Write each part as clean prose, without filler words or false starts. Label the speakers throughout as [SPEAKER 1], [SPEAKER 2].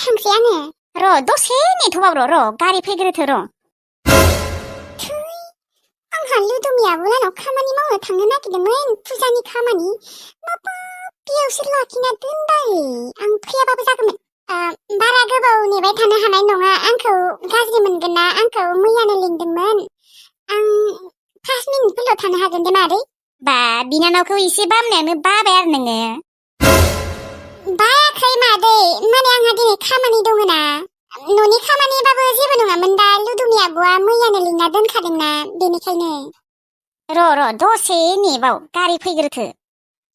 [SPEAKER 1] थांसै आङो।
[SPEAKER 2] र' दसे नेथ'बाव र' गारि फैग्रोथो र'।
[SPEAKER 1] आंहा लुदुमि आब'लानाव खामानि मावनो थांनो नागिरदोंमोन, फुजानि खामानि। माबा बेयावसो लाखिना दोनबाय। आं फैयाबाबो जागौमोन। बारा गोबाव नेबाय थानो हानाय नङा। आंखौ गाज्रि मोनगोन ना? आंखौ मैयानो लिंदोंमोन। आं 5 मिनिटफोरल' थानो हागोन दे मादै।
[SPEAKER 2] बा बिनानावखौ एसे बामनायानो बाबाय आरो नोङो।
[SPEAKER 1] बायाखै मादै, माने आंहा दिनै खामानि दङना। न'नि खामानिबाबो जेबो नङामोन दा लुदुमि आब'आ मैयानो लिंना दोनखादोंना, बेनिखायनो।
[SPEAKER 2] र' दसे नेबाव गारि फैग्रोथो।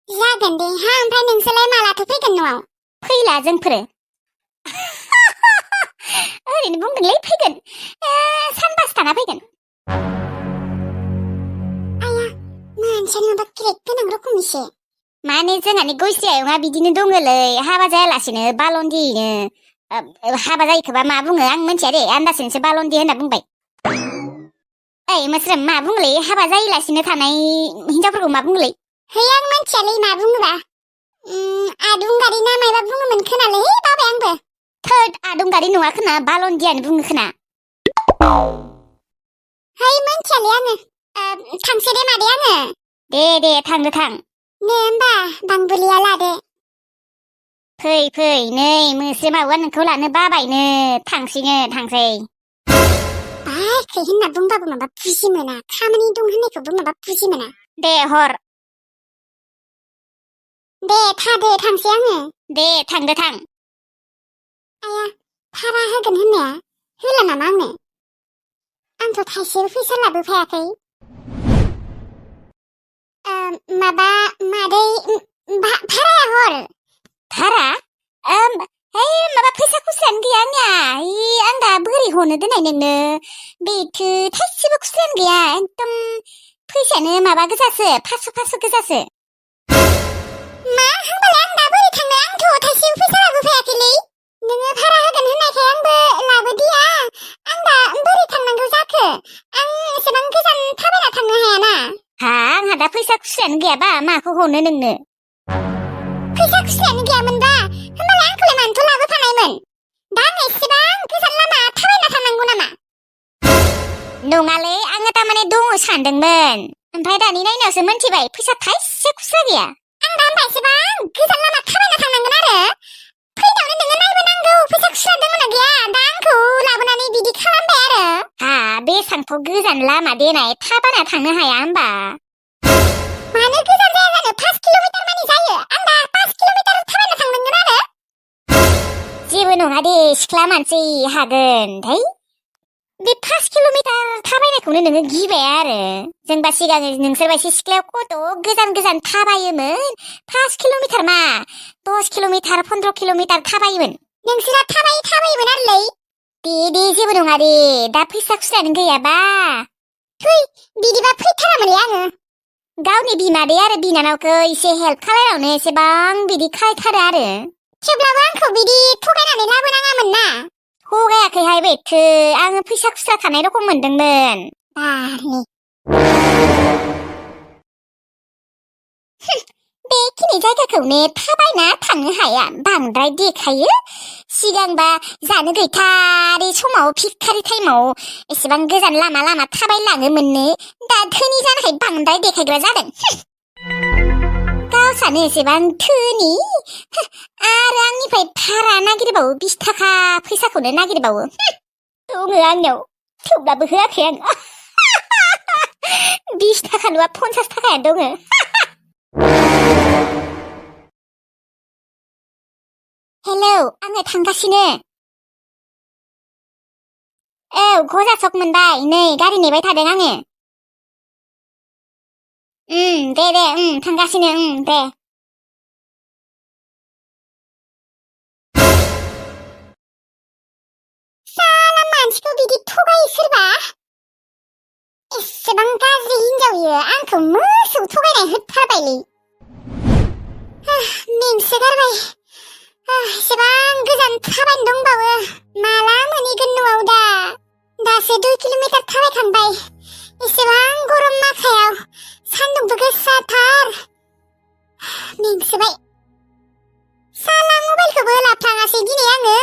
[SPEAKER 1] जागोन दे। ओमफ्राय नोंसोरलाय मालाथो फैगोन न'आव?
[SPEAKER 2] फैला जोंफोरो। ओरैनो बुंदोंलै फैगोन। सानबासो थाना फैगोन।
[SPEAKER 1] आया, मानसियानो माबा क्रेक गोनां रखमनिसो।
[SPEAKER 2] माने जोंहानि गयस्रि आयंआ बिदिनो दङलै, हाबा जायालासेनो बालन्दियैनो। हाबा जायैखोबा मा बुङो आं मिथिया दे, आन्दासैनोसो बालन्दि होनना बुंबाय। ओइ मोस्रोम, मा बुङोलै हाबा जायैलासिनो थानाय हिनजावफोरखौ मा बुङोलै?
[SPEAKER 1] है, आं मिथियालै मा बुङोबा। आदुंगारि ना मायबा बुङोमोन खोनालै, बाबाय आंबो।
[SPEAKER 2] थोद, आदुंगारि नङा खोना, बालन्दियानो बुङो खोना।
[SPEAKER 1] है, मिथियालै आङो। थांसै दे मादै आङो।
[SPEAKER 2] दे थांदो थां।
[SPEAKER 1] दे होमबा बांबुलिया लादो।
[SPEAKER 2] फै, नै मोस्रोम आब'आ नोंखौ लानो बाबायनो, थांसै।
[SPEAKER 1] बायाखै होनना बुंबाबो माबा बुजि मोना। खामानि दं होननायखौबो माबा बुजि मोना।
[SPEAKER 2] दे हर।
[SPEAKER 1] दे थादो, थांसै आङो।
[SPEAKER 2] दे थांदो थां।
[SPEAKER 1] आया, भारा होगोन होननाया होला नामा आंनो? आंथ' थाइसेबो फैसा लाबोफायाखै। माबा मादै, भाराया हर।
[SPEAKER 2] भारा? है माबा फैसा खुस्रायानो गैया आंनिया। आं दा बोरै हरनो दोननाय नोंनो? बेथो थाइसेबो खुस्रायानो गैया। एकदम फैसायानो माबा गोजासो, 500 गोजासो।
[SPEAKER 1] मा होनबालाय आं दा बोरै थांनो? आंथ' थाइसेबो फैसा लाबोफायाखैलै। नोङो भारा होगोन होननायखाय आंबो लाबोदिया। आं दा बोरै थांनांगौ जाखो? आं एसेबां गोजान थाबायना थांनो हायाना।
[SPEAKER 2] आंहा दा फैसा खुस्रायानो गैयाबा माखौ हरनो नोंनो?
[SPEAKER 1] फैसा खुस्रायानो गैयामोनबा होनबालाय आंखौलाय मानोथो लाबोफानायमोन? दा आं एसेबां गोजान लामा थाबायना थांनांगौ नामा?
[SPEAKER 2] नङालै, आङो तारमाने दङ सानदोंमोन। ओमफ्राय दानि नायनायावसो मोनथिबाय फैसा थाइसे खुस्रा गैया।
[SPEAKER 1] आं दा होनबा एसेबां गोजान लामा थाबायना थांनांगोन आरो? फैनायावनो नोङो नायबोनांगौ फैसा खुस्रा दङना गैया। दा आंखौ लाबोनानै बिदि खालामबाय आरो।
[SPEAKER 2] बेसांथ' गोजान लामा देनाय थाबायना थांनो हाया होमबा?
[SPEAKER 1] मानो गोजान जाया जानो? 5 किल'मिटार मानि जायो। आं दा 5 किल'मिटार थाबायना थांनांगोन आरो?
[SPEAKER 2] जेबो नङा दे, सिख्ला मानसि हागोन। बे 5 किल'मिटार थाबायनायखौनो नोङो गिबाय आरो? जोंबा सिगां नोंसोरबायदि सिख्लायाव कत' गोजान थाबायोमोन। 5 किल'मिटार मा 10 किल'मिटार 15 किल'मिटार थाबायोमोन।
[SPEAKER 1] नोंसोरा थाबायोमोन आरोलै।
[SPEAKER 2] दे जेबो नङा दे, दा फैसा खुस्रायानो गैयाबा।
[SPEAKER 1] बिदिबा फैथारामोनलै आङो।
[SPEAKER 2] गावनि बिमादै आरो बिनानावखौ एसे हेल्प खालायनायावनो एसेबां बिदि खालायथारो आरो।
[SPEAKER 1] थेवब्लाबो आंखौ बिदि थगायनानै लाबोनाङामोन ना।
[SPEAKER 2] थगायाखैहाय बेथो, आङो फैसा खुस्रा थानाय रखम मोनदोंमोन। बेखिनि जायगाखौनो थाबायना थांनो हाया, बांद्राय देखायो। सिगांबा जानो गैथारै समाव भिखारि टाइमाव एसेबां गोजान लामा थाबायलाङोमोननो। दा धोनि जानायखाय बांद्राय देखायग्रा जादों। गावसानो एसेबां धोनि, आरो आंनिफ्राय भारा नागिरबावो, 20 थाखा फैसाखौनो नागिरबावो। दङ आंनियाव, थेवब्लाबो होआखै आं। 20 थाखा नङा 50 थाखायानो दङ। हेलौ, आङो थांगासिनो। औ, गजा सक मोनबाय, नै गारि नेबाय थादों आङो। दे थांगासिनो दे।
[SPEAKER 1] साला मानसिखौ बिदि थगायो सोरबा? एसेबां गाज्रि हिनजाव इयो, आंखौ मोसौ थगायनाय होथारबायलै। मेंसोगारबाय। एसेबां गोजान थाबायनो दंबावो। माला मोनहैगोन न'आव दा? दासो 2 किल'मिटार थाबायखांबाय। एसेबां गरम माखायाव, सान्दुंबो गोसाथार। मेंसोबाय। साला मबाइलखौबो लाफ्लाङासै दिनै आङो।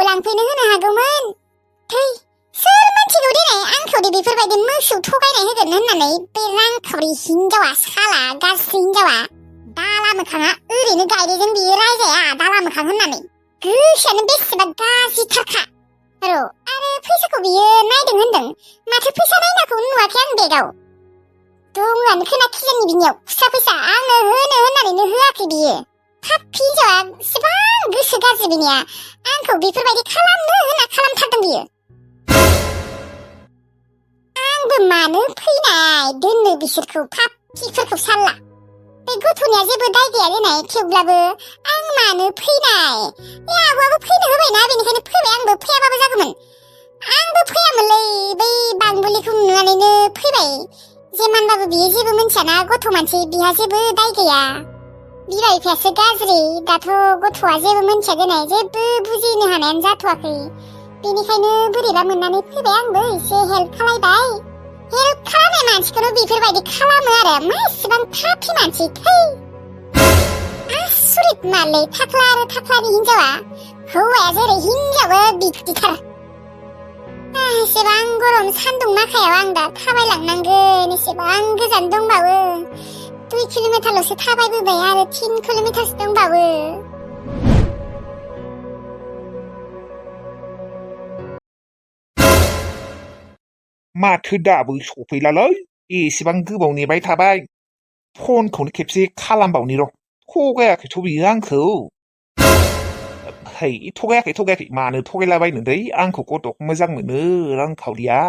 [SPEAKER 1] लांफैनो होनो हागौमोन थै सोर मिथिगौ दिनै आंखौ बेफोरबायदि मोसौ थगायनाय होगोन होननानै बे रांखावरि हिनजावा साला गाज्रि हिनजावा दाला मोखाङा ओरैनो गायदेजों बियो रायजाया दाला मोखां होननानै गोसोआनो बेसेबा गाज्रिथारखा र' आरो फैसाखौ बियो नायदों होनदों माथो फैसा नायनायखौ नुवाखै आं बेगाव दङानो खोना खिजानि बिनियाव खुस्रा फैसा आंनो होनो होननानैनो होआखै बियो फाफि हिनजावा एसेबां गोसो गाज्रि बिनिया आंखौ बेफोरबायदि खालामनो होनना खालामथारदों बियो आंबो मानो फैनाय दोननो बिसोरखौ फाफिफोरखौ साल्ला बे गथ'निया जेबो दाय गैया देनाय थेवब्लाबो आं मानो फैनाय आब'आबो फैनो होबायना बेनिखायनो फैबाय आंबो फैयाबाबो जागौमोन आंबो फैयामोनलै बै बांबुलिखौ नुनानैनो फैबाय जेमानबाबो बियो जेबो मिन्थियाना गथ' मानसि बिहा जेबो दाय गैया बिमा बिफायासो गाज्रि दाथ' गथ'आ जेबो मिन्थिया देनाय जेबो बुजिनो हानायानो जाथ'वाखै बेनिखायनो बोरैबा मोननानै फैबाय आंबो एसे हेल्प खालायबाय हेल्प खालामनाय मानसिखौनो बेफोरबायदि खालामो आरो मा एसेबां फाफि मानसि थै आसुरित मालै थाख्ला आरो थाख्लानि हिनजावा हौवाया जेरै हिनजावबो बिदिथार एसेबां गरम सान्दुं माखायाव आं दा थाबायलांनांगोन एसेबां गोजान दंबावो 2 किल'मिटारल'सो थाबायबोबाय आरो 3 किल'मिटारसो दंबावो
[SPEAKER 3] माथो दाबो सफैलालै एसेबां गोबाव नेबाय थाबाय फनखौनो खेबसे खालामबावनि र' थगायाखैथ' बियो आंखौ है थगायाखै मानो थगायलाबायनो दै आंखौ गथ'खौ मोजां मोनो रांखावरिया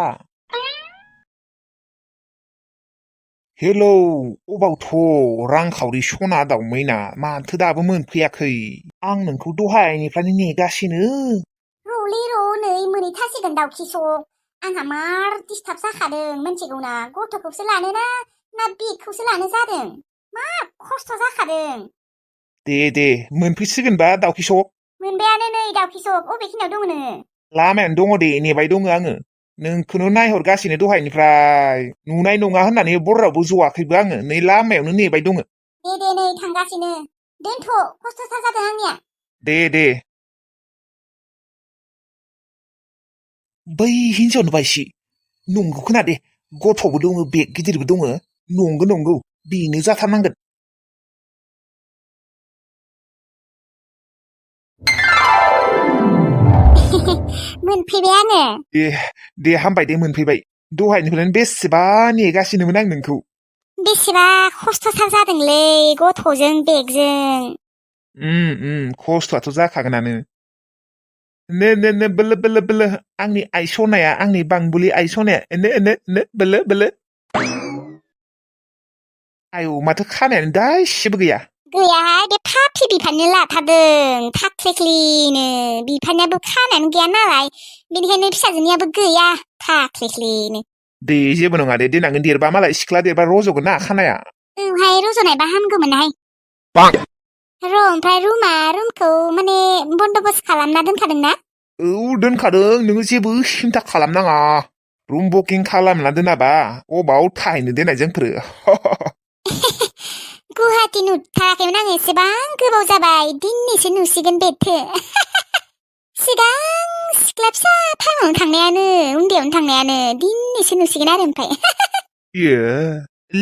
[SPEAKER 3] हेलौ अबावथ' रांखावरि सना दावमैना माथो दाबो मोनफैयाखै आं नोंखौ दहायनिफ्रायनो नेगासिनो
[SPEAKER 2] र'लै र' नै मोनहैथारसिगोन दाउखिसक आंहा मार दिस्टार्ब जाखादों मिन्थिगौना गथ'खौसो लानो ना बेगखौसो लानो जादों मा खस्थ' जाखादों
[SPEAKER 3] दे मोनफैसिगोनबा दाउखिसक
[SPEAKER 2] मोनबायानो नै दाउखिसक अबेखिनियाव दङ नोङो
[SPEAKER 3] लामायानो दङ दे नेबाय दङ आङो नोंखौनो नायहरगासिनो दहायनिफ्राय नुनाय नङा होननानै बररावबो जवाखैबो आङो नै लामायावनो नेबाय दङ
[SPEAKER 2] दे नै थांगासिनो दोनथ' खस्थ'थार जादों आंनिया
[SPEAKER 3] दे बै हिनजाव नुबायसि नंगौ खोनादे गथ'बो दङ बेग गिदिरबो दङ नंगौ बेनो जाथारनांगोन
[SPEAKER 2] मोनफैबाय आङो
[SPEAKER 3] दे हामबाय दे मोनफैबाय दहायनिफ्रायनो बेसेबा नेगासिनोमोन आं नोंखौ
[SPEAKER 2] बेसेबा खस्थ'थार जादोंलै गथ'जों बेगजों
[SPEAKER 3] खस्थ'आथ' जाखागोनानो नो बोलो आंनि आइ सनाया आंनि बांबुलि आइ सनाया नो बोलो आयौ माथो खानायानो दाइसेबो गैया
[SPEAKER 2] गैयाहाय बे फाफि बिफानो लाथारदों थाख्लिख्लिनो बिफानियाबो खानायानो गैया नालाय बेनिखायनो फिसाजोनियाबो गैया थाख्लिख्लिनो
[SPEAKER 3] दे जेबो नङा दे देनां देरबा मालाय सिख्ला देरबा रज'गोन ना खानाया
[SPEAKER 2] औहाय रज'नायबा हामगौमोनहाय र' ओमफ्राय रुमखौ माने बन्द'बस्त खालामना दोनखादों ना
[SPEAKER 3] औ दोनखादों नोङो जेबो सिन्था खालामनाङा रुम बुकिं खालामना दोनाबा अबाव थाहैनो देनाय जोंफोरो
[SPEAKER 2] गुवाहाटि नुथाराखैमोन आङो एसेबां गोबाव जाबाय दिनैसो नुसिगोन बेथो सिगां सिख्ला फिसा टाइमावनो थांनायानो उन्दैयावनो थांनायानो दिनैसो नुसिगोन आरो ओमफ्राय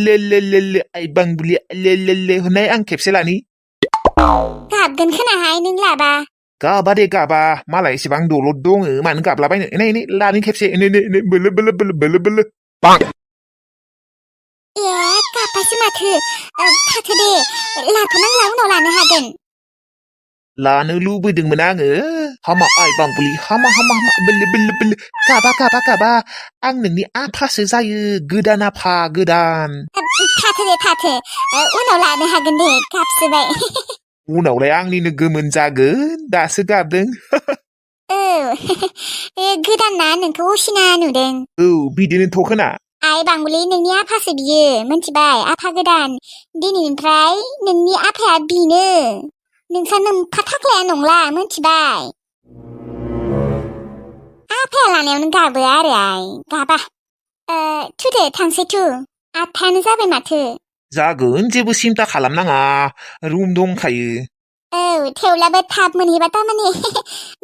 [SPEAKER 3] ले आइ बांबुलि ले होननाय आं खेबसे लानि
[SPEAKER 2] गाबगोन खोनाहाय नों लाबा
[SPEAKER 3] गाबा दे गाबा मालाय एसेबां दलद दङ मानो गाबलाबायनो नै लानि खेबसे बोलो
[SPEAKER 2] ए गाबबायसो माथो थाथो दे लाथ'नांला उनाव लानो हागोन
[SPEAKER 3] लानो लुबैदोंमोन आङो हामा आइ बांबुलि हामा बोलो गाबा आं नोंनि आफासो जायो गोदान आफा गोदान
[SPEAKER 2] थाथो उनाव लानो हागोन दे गाबसोबाय
[SPEAKER 3] उनावलाय आंनिनो गोमोन जागोन दासो गाबदों
[SPEAKER 2] औ गोदान ना नोंखौ असिना नुदों
[SPEAKER 3] औ बिदिनोथ' खोना
[SPEAKER 2] आइ बांबुलि नोंनि आफासो बियो मिन्थिबाय आफा गोदान दिनैनिफ्राय नोंनि आफाया बिनो नोंसा नोम्फा थाख्लाया नंला मिन्थिबाय आफाया लानायावनो गाबो आरो आइ गाबा थुदो थांसै 8:00 जाबाय माथो
[SPEAKER 3] जागोन जेबो सिन्था खालामनाङा रुम दंखायो
[SPEAKER 2] थेवब्लाबो थाब मोनहैबा तारमाने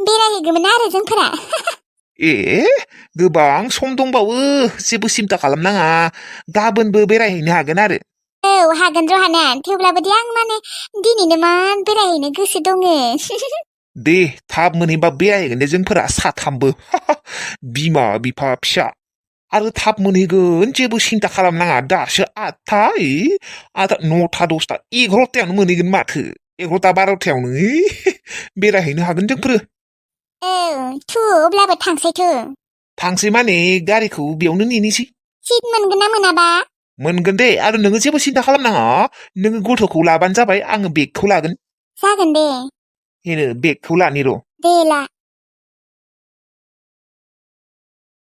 [SPEAKER 2] बेरायहैगौमोन आरो जोंफोरा
[SPEAKER 3] ए गोबां सम दंबावो जेबो सिन्था खालामनाङा गाबोनबो बेरायहैनो हागोन आरो
[SPEAKER 2] हागोन र' हानाया थेवब्लाबो दि आं माने दिनैनो मान बेरायहैनो गोसो दङ
[SPEAKER 3] दे थाब मोनहैबा बेरायहैगोन दे जोंफोरा साथामबो बिमा बिफा फिसा आरो थाब मोनहैगोन जेबो सिन्था खालामनाङा दासो 8था 9था 10था 11थायावनो मोनहैगोन माथो 11था 12थायावनो बेरायहैनो हागोन जोंफोरो
[SPEAKER 2] अब्लाबो थांसै
[SPEAKER 3] थांसै माने गारिखौ बेयावनो नेनोसै
[SPEAKER 2] सिट मोनगोन ना मोनाबा
[SPEAKER 3] मोनगोन दे आरो नोङो जेबो सिन्था खालामनाङा नोङो गथ'खौ लाबानो जाबाय आङो बेगखौ लागोन
[SPEAKER 2] जागोन दे
[SPEAKER 3] बेगखौ लानि र'
[SPEAKER 2] दे ला